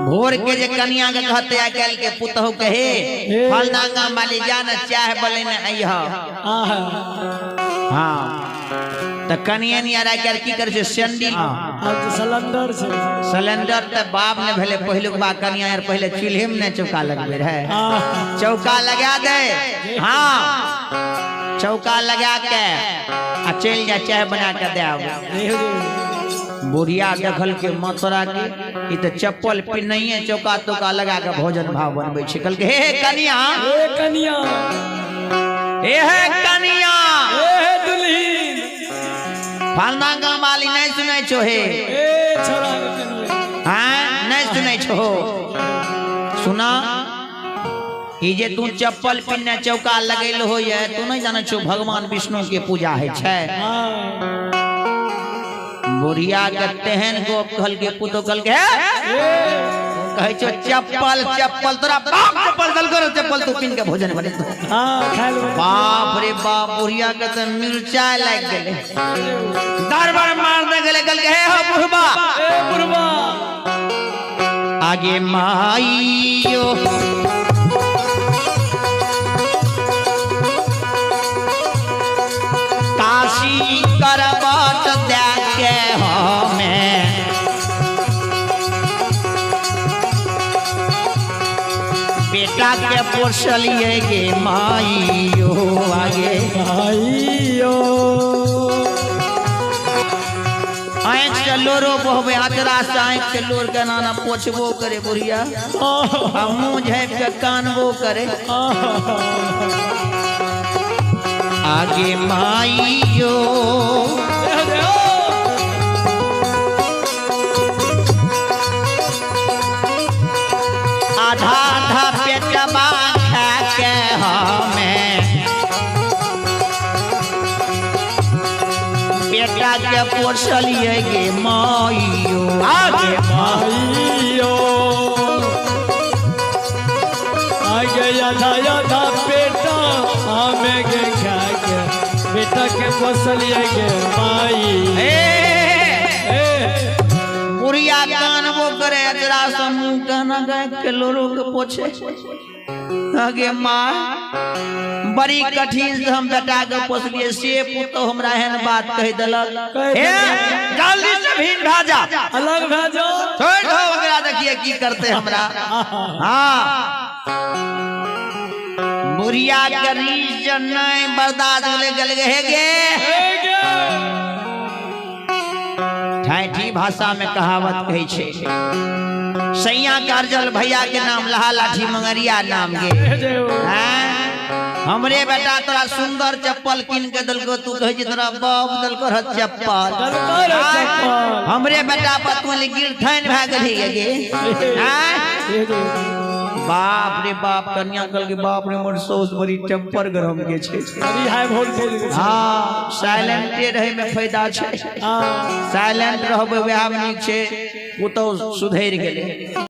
भोर के जे कनिया के कहते आइ काल्हि के पुतहु के, हे फलना गाम वाली जा ने चाय बनेने अइह। आहा। हाँ, तऽ कनिया नियर आइ काल्हि की करै छै? सैंडिल। आब तऽ सिलेंडर छै। सिलेंडर तऽ बाप ने भेलै, पहिलुक बा कनिया यार पहिले चूल्हे में ने चौका लगबै रहै। आहा। चौका लगा दे, हाँ, चौका लगा के आ चलि जा, चाय बना के दे आबै। बुढ़िया देखल के मतरा के ई तऽ चप्पल पिन्नैये चौका तौका लगा के भोजन भाव बनबै छै। कहलकै, हे हे कनिया, हे कनिया, हे हे कनिया, हे हे दुल्हीन, फलना गाम वाली नहि सुनै छो हे। हे छोरा के कनिया, हाँ, नहि सुनै छो, सुना, ई जे तू चप्पल पिन्ने चौका लगेल हो ये, तू नहीं जानै छो भगवान विष्णु के पूजा होइ छै। हाँ। बुढ़िया के तेहन गप कहलकै, पुतो कहलकै, हे कहै छो चप्पल चप्पल, तोरा बाप चप्पल देलको रे? चप्पल तू पिन के भोजन बनेतो? हाँ, खाय लेबै। बाप रे बाप, बुढ़िया के तऽ मिर्चाई लागि गेलै, दरबार मार दे गेलै। कहलकै, हे हो बुढ़बा, ए बुढ़बा, आगे माइयो, काशी करबट दए के हमें बेटा के पोसलिए गे माइयो, आगे भाइयो। आँखि से लोरो बहबे, अचरा से आँखि से लोर के नाना पोछबो करे बुढ़िया आ मुँह झाँपि के कानबो करे। आगे माइयो, आधा आधा पेटबा खा के हमें बेटा के पोसलिए गे माइयो, आगे भाइयो, आगे आधा आधा बेटा हमें गे खा के बेटा के पोसलिए गे माई। ए ए बुढ़िया कानबो करे, अचरा से मुँह काना गाय के लोरो के पोछे। आगे माँ, बड़ी कठिन से हम बेटा के पोसलिए, से पुतोह हमरा एहन बात कहि देलक। कहि हे देलक। जल्दी से भीन भए जा, अलग भए जाओ, छोड़ दो ओकरा, देखिए की करते हमरा। हाँ, बुढ़िया के रीस नहीं बर्दाश्त होले, गल हे गे। ए गे। ठेठी भाषा में कहावत कहै छै, सैया कारजल भैया के नाम लहा लाठी मंगरिया नाम गे। ए जे हो। हैं? हमरे बेटा तोरा सुंदर चप्पल कीन के देलको, तू कहै छै तोरा बाप देलको रह चप्पल। देलको रह चप्पल। हमरे बेटा पर तू गिरथैन भए गेलही गे। हैं? ए जे हो। बाप रे बाप, कन्या कहलकै, बाप रे, मोर सौस बड़ी टेम्पर गरम के छै। अभी हाई वोल्टेज के छै। हाँ, साइलेंटे रहै में फायदा छै। हाँ। साइलेंट रहबै वएह में नीक छै। पुतहु सुधरि गेलै।